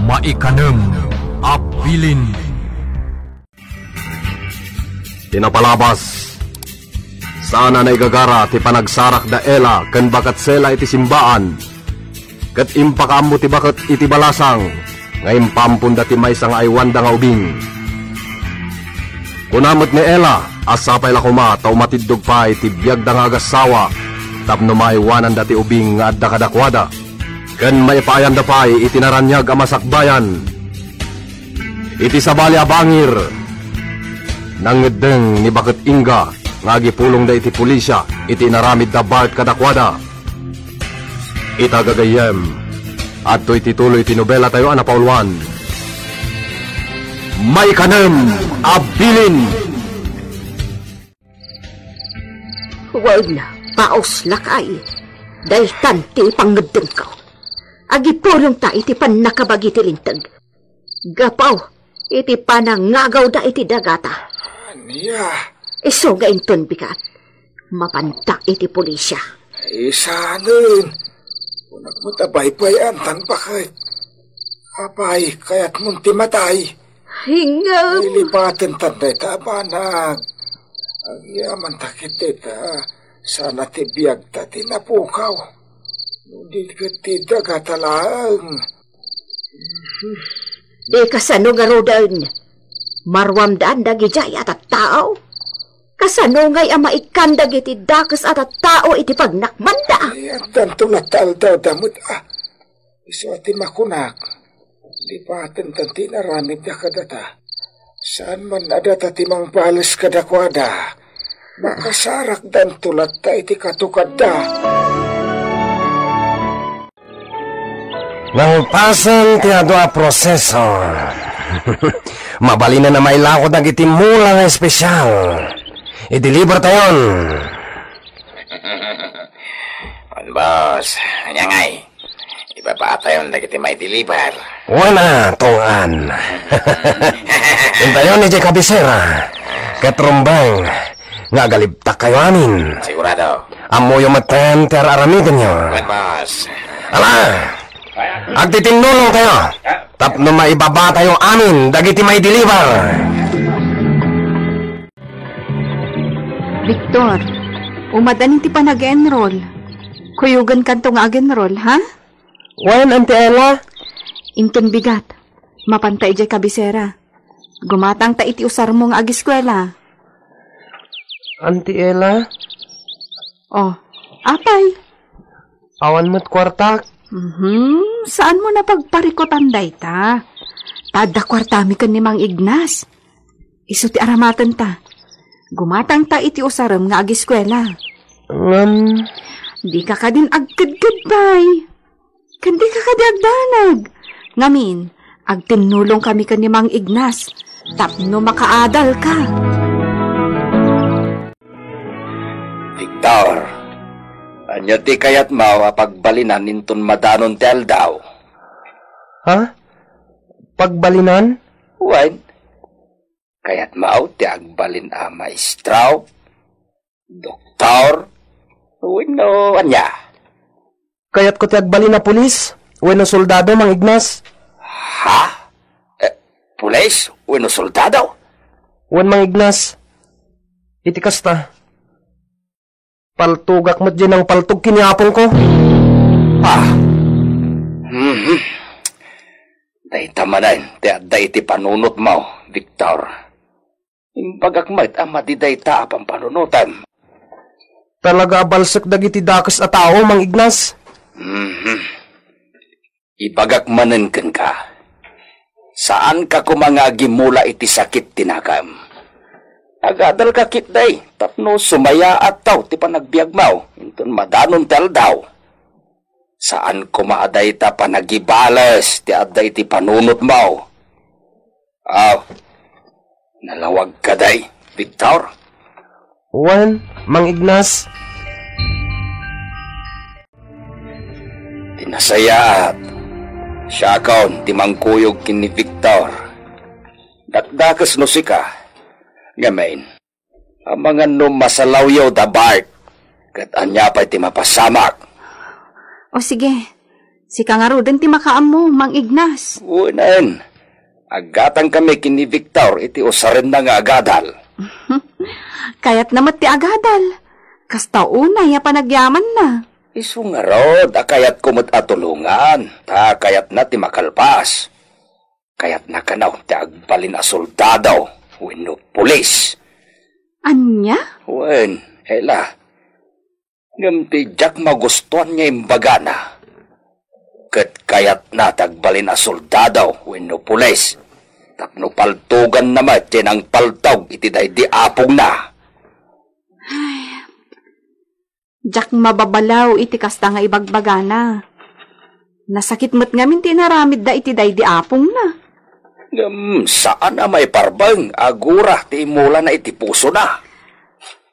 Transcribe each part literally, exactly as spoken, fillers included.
Maikanem a bilin. Ti napalabas, saan a naigagara ti panagsarak da Ella ken baket Sela iti simbaan, ket impakaammo ti baket iti balasang nga impaamponda ti maysa nga aywanda nga ubing. Kuna met ni Ella a sapay la koma ta umatiddog pay ti biagda nga agassawa tapno maaywananda ti ubing nga adda kadakuada, ken maipaayanda pay iti naraniag a masakbayan. Iti sabali a bangir, nangngeddeng ni baket Inga nga agipulongda iti pulisya iti inaramidda Bart kadakuada. Ita gagayyem, adtoy ti tuloy ti nobela tayo a napauluan. Maikanem a bilin. Wen, paus lakay, daytan ti pangngeddengko. Agipulongta iti pannakabagi ti linteg. Gapu iti panangagawda iti dagata. Ania? Isu nga inton bigat, mapanta iti pulisya. Isanen. Kunak mo ta baybay-an tan bakit? Apay, kayat mon ti matay? Hingam. Ilipaten tan dayta a banag. Agyaman ta ket dayta, sana ti biagta ti napukaw. No di ket ti dagata laeng. Di kasano ngaruden? Maruamdan dagidiay a tattao? Kasano ngay a maikkan dagiti dakes a tattao iti pagnakmanda? Ay, addanto latta aldawda met, a. Isu a ti makunak, lipaten tan ti inaramidda kadata. Saan man a data ti mangbales kadakuada. Makasarakdanto latta iti katukadda. Nalpasen ti adu a proseso. Mabalinen a mailako dagiti mula nga espesyal. I-deliver tayon. Wen, boss. Ania ngay? Ibabatayon dagiti mai-deliver. Wen a, tungod. Intayon idiay kabisera. Ket rumbeng nga agalibtakkayo amin. Sigurado. Ammoyo metten ti ar-aramidenyo. Wen, boss. Ala! Agtitinnulong tayo. Tapno maibaba tayo amin dagiti mai-deliver. Victor, umadani ti panag-enroll. Kuyogan kanto nga ag-enroll, ha? Wen, Auntie Ella? Inton bigat, mapanta idiay kabisera. Gumatang ta iti usarmo nga agiskuela. Auntie Ella? Oh, apay? Awan met kuartak. Mhm, saan mo napagparikutan dayta? Ta adda kuartami ken ni Mang Ignas. Isu ti aramatenta. Gumatangta iti usarem nga agiskuela. Ngem, dika kadin agkedked pay. Ken dika kadi agdanag. Ngamin, agtinnulongkami ken ni Mang Ignas tapno makaadalka. Victor, ania ti kayatmo a pagbalinan inton madanon ti aldaw? Ha? Pagbalinan? Wen, kayatmo ti agbalin a maestro, doktor, wenno ania? Kayatko ti agbalin a pulis wenno soldado, Mang Ignas. Ha? Eh, pulis wenno soldado? Wen, Mang Ignas. Iti kasta, paltogak met diay nangpaltog ken ni apongko. Ah. Mhm. Dayta manen ti adda iti panunotmo, Victor. Imbagak met a madi dayta a pampanunotem. Talaga a balsek dagiti dakes a tao, Mang Ignas. Mhm. Ibagak manen kenka, saanka koma nga agimula iti sakit ti nakem. Agadalka ketdi tapno sumayaattaw ti panagbiagmo inton madanon ti aldaw. Saan koma a dayta panagibales ti adda iti panunotmo. Aw, nalawag kadi, Victor? Wen, Mang Ignas. Ti nasayaat, siakon ti mangkuyog ken ni Victor. Dakdakes no sika. Ngamin, amangan no masalawyo da Bart, ket ania pay ti mapasamak? O sige, Sika ngaruden ti makaammo, Mang Ignas. Wen, aggatangkami ken ni Victor iti usarenna nga agadal. Kayatna met ti agadal. Kasta unay a panagyamanna. Isu ngarud a kayatko met a tulongan, ta kayatna ti makalpas. Kayatna kano ti agbalin a soldado wenno pulis. Ania? Wen, Ella. Ngem ti diak magustuan nga imbagana, ket kayatna ti agbalin a soldado wenno pulis tapno paltoganna met ti nangpaltog iti daydi apongna. Ay, diak mababalaw iti kasta nga ibagbagana. Nasakit met ngamin ti inaramidda iti daydi apongna. Ngem saan a maiparbeng, agura ti imulana iti pusona.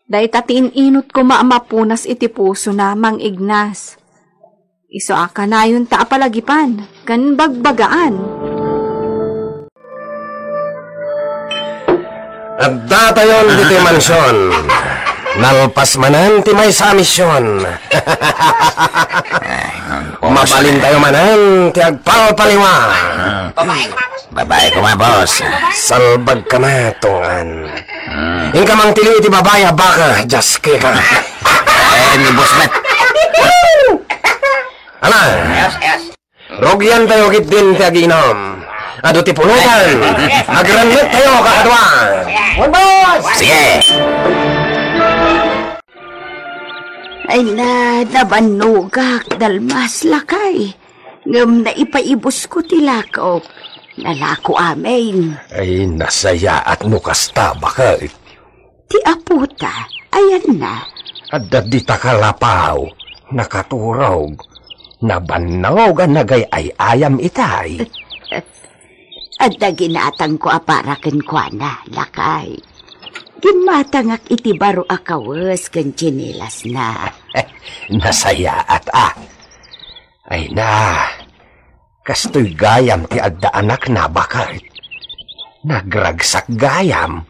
Dayta ti in-inot koma a mapunas iti pusona, Mang Ignas. Isu a kanayonta a palagipan ken bagbagaan. Addatayon ditoy mansion. Nalpas manen ti maysa a mision. Mabalintayo manen ti agpalpaliwa. Babae koma, boss. Salbag ka na, Tungan. Inka mangtili iti babae a baka, Jaskeka. Eh, ni boss met. Ala. Yes, yes. Rugian tayo ketdin ti aginom. Adu ti pulutan. Agranmet tayo, kakadua. Wen, boss! Sige. Ay na, nabannogak, Dalmas, lakay. Ngem naipaibusko ti lakok. Nalako amin. Ay, nasayaat no kasta, baket. Ti apota, ayanna? Adda dita kalapaw, nakaturog, nabannog a nagay-ay-ayam itay. Adda ginatangko a para kenkuana, lakay. Gimmatangak iti baro a kawes ken tsinelasna. Nasayaat a. Ay na, kastoy gayam ti adda anakna, baket. Nagragsak gayam.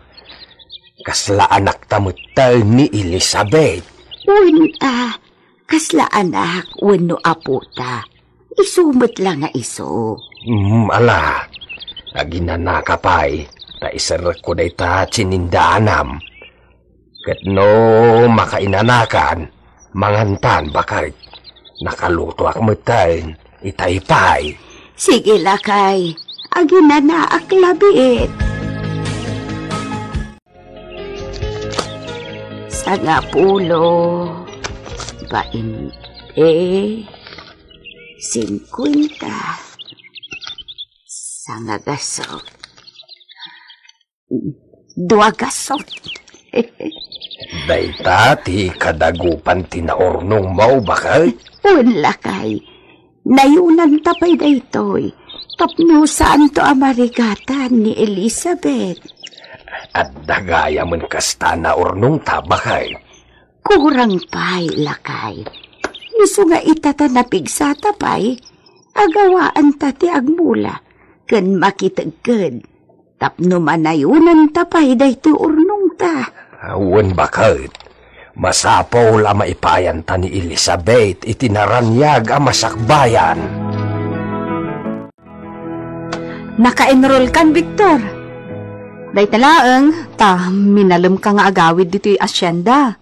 Kasla anakta metten ni Elizabeth. Wen a, kasla anak wenno apota. Isu met la nga isu. Mm, ala. Aginanaka pay, ta iserrekko dayta tsinindaanam. Ket no makainanakan, mangantan, baket. Nakalutoak metten, itay pay. Sige, lakay. Aginanaak labiit. Sangapulo, bainte, singkuenta, sangagasok. Dua gasot. Dayta ti kadagupan ti naurnongmo, baket? Wen, lakay. Nayonanta pay daytoy tapno saanto a marigatan ni Elizabeth. Adda gayamen kasta naurnongta, baket? Kurang pay, lakay. Isu nga ita ta napigsata pay, agawaanta ti agmula ken makitekked tapno manayonanta pay daytoy urnongta. Wen, baket. Masapul a maipayanta ni Elizabeth iti naraniag a masakbayan. Naka-enrollkan, Victor. Dayta laeng, ta minalemka nga agawid ditoy asyenda.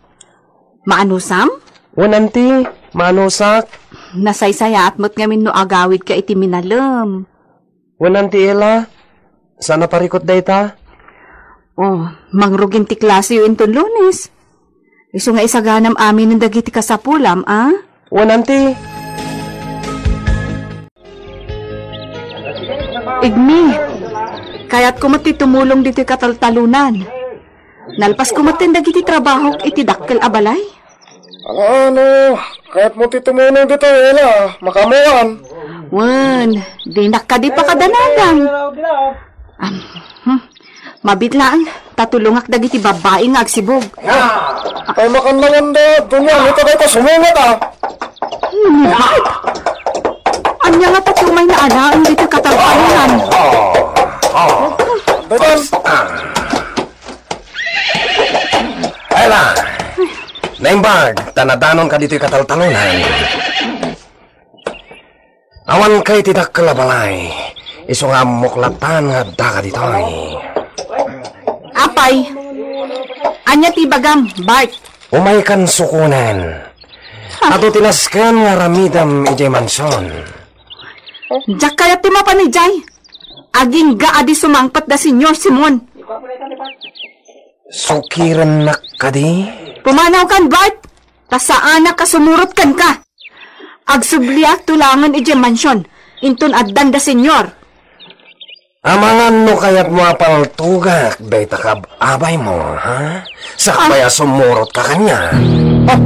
Maanusam? Wen, auntie, maanusak. Nasaysayaat met ngamin no agawidka iti minalem. Wen, Auntie Ella, saan a parikut dayta? Oh, mangrugin ti klaseyo inton Lunes. Isu nga isaganam aminen dagiti kasapulam, a? Wen, Auntie. Igmi, kayatko met ti tumulong ditoy kataltalonan. Nalpasko metten dagiti trabahok iti dakkel a balay. Ala, no kayatmo ti tumulong ditoy, Ella, makaammoan. Wen, dinak kadi pakadanagan. Am, hmm. Mabiit laeng, ta tulongak dagiti babbai nga agsibug. Ay, makannawan da, dunya, ita kay ta sumungat, a. Ania nga patumay nga alaen ditoy katalpayonan? Daytan. Ella, naimbag, ta nadanonka ditoy kataltalonan. Awanka iti dakkel a balay, isu nga ammok latta nga addaka ditoy. Apay, ania ti ibagam, Bart? Umaykan sukonen. Adu ti nasken nga aramidem idiay mansion. Diak kayat ti mapan idiay. Agingga a di sumangpet da Señor Simon. Sukirennak kadi? Pumanawkan, Bart! Ta saanak a sumurot kenka. Agsubliak tulangen idiay mansion, inton addan da Señor. Amangan no kayatmo a paltugak dayta kaab-abaymo, ha? Sakbay a sumurotka kaniak. Ah,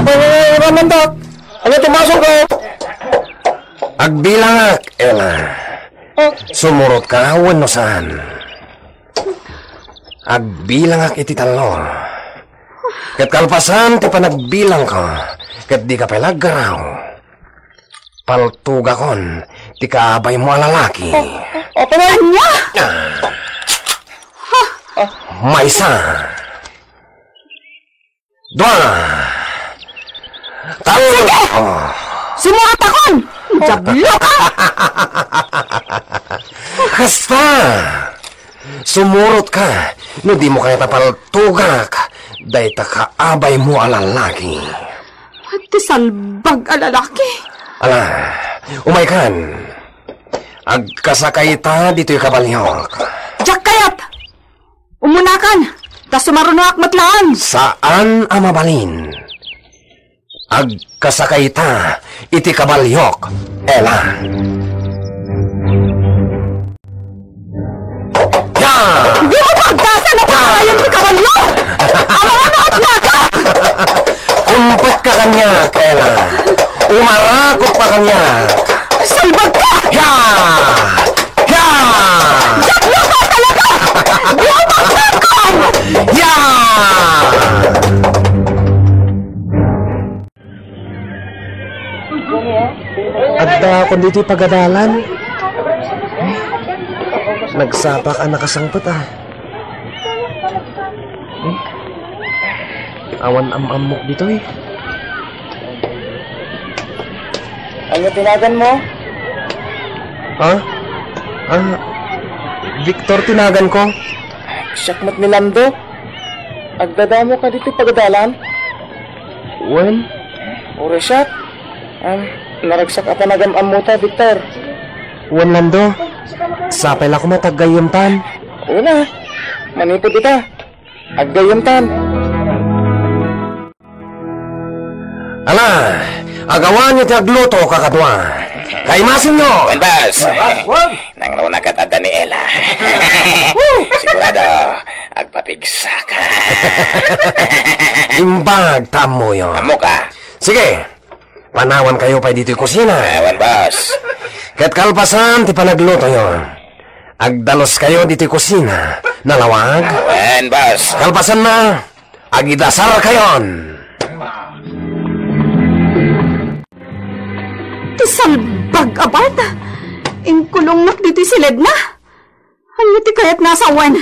apay nga iramandak? Ania ti masurko? Agbilangak, Ella. Sumurotka wenno saan? Agbilangak iti tallo. Ket kalpasan ti panagbilangko, ket dika pay la aggaraw, paltugakon ti kaabaymo a lalaki. Apay nga? Ania? Ah. Maysa. Dua. Tallo. Sige! Ah. Sumurotakon! Diabloka! Kasta! Sumurotka no dimo kayat a paltugak dayta kaabaymo a lalaki. Ti salbag a lalaki. Ala, umaykan. Agkasakayta ditoy kabaliok. Diak kayat! Umunakan, ta sumarunoak met laeng. Saan a mabalin. Agkasakayta iti kabaliok, Ella. Ya! Dimo pagdasa no kakayan ti kabalio! Amangan no atnaka! Umpetka kaniak, Ella. Umarakopka kaniak. Salbagka! Ya! Ya! Diabloka talaga! Dimo pagdasa! Ya! Addaakon ditoy pagadalan. Nagsapak a nakasangpet, ah. Eh? Awan am-ammok ditoy. Ania ti naganmo? Ha? Ah, Victor ti naganko. Siak met ni Lando. Agdadamoka ditoy pagadalan? Wen? Uray siak. Am, naragsak a panagam-ammota, Victor. Wen, Lando. Sapay la koma ta aggayyemtan. Wen a. Manipud ita. Aggayyemtan. Ala, agawanyo ti agluto, kakadua. Kaimasenyo! Wen, boss. Wen, boss, wen. Nangruna ket adda ni Ella. Sigurado, agpapigsaka. Imbag ta ammoyo. Ammoka. Sige, panawankayo pay ditoy kusina. Ah, wen, boss. Ket kalpasan ti panaglutoyo, agdaluskayo ditoy kusina. Nalawag? Ah, wen, boss. Kalpasanna, agidasarkayon. Ti salbag a Bart, inkulongnak ditoy siledna. Ania ti kayatna a sawen?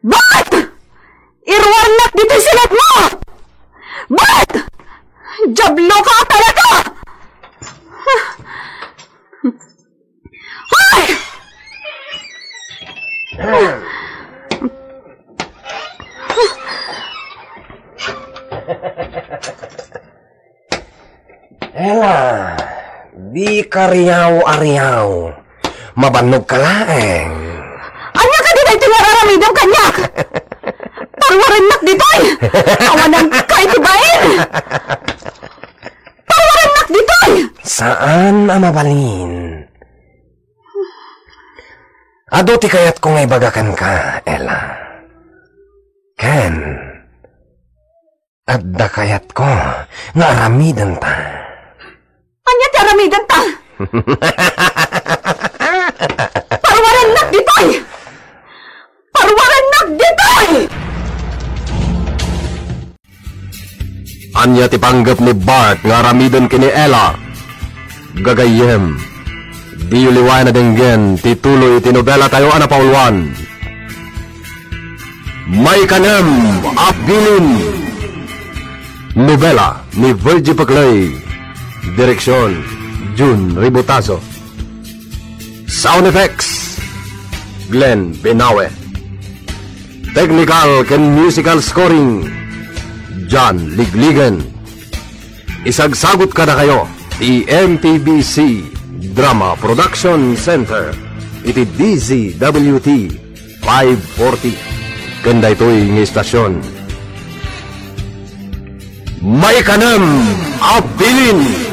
Bart! Iruarnak ditoy siledmo! Bart! Diabloka talaga! Hoy! Ella, dika riaw a riaw. Mabannogka laeng. Ania kadi daytoy nga ar-aramidem kaniak? Parwarennak ditoy! Awananka iti bain! Parwarennak ditoy! Saan a mabalin. Adu ti kayatko nga ibaga kenka, Ella. Ken, adda kayatko nga aramidenta. Ania ti aramidenta? Parwarennak ditoy! Parwarennak ditoy! Ania ti panggep ni Bart nga aramiden ken ni Ella? Gagayyem, diyo liwayan a denggen ti tuloy iti nobela tayo a napauluan. Maikanem a bilin. Nobela ni Virgie Peclay. Direksion, Jun Ributazo. Sound effects, Glenn Benawe. Technical ken musical scoring, John Ligligan. Isagsagut kadakayo ti M P B C Drama Production Center iti D Z W T five forty. Ken daytoy nga istasyon, maikanem a bilin.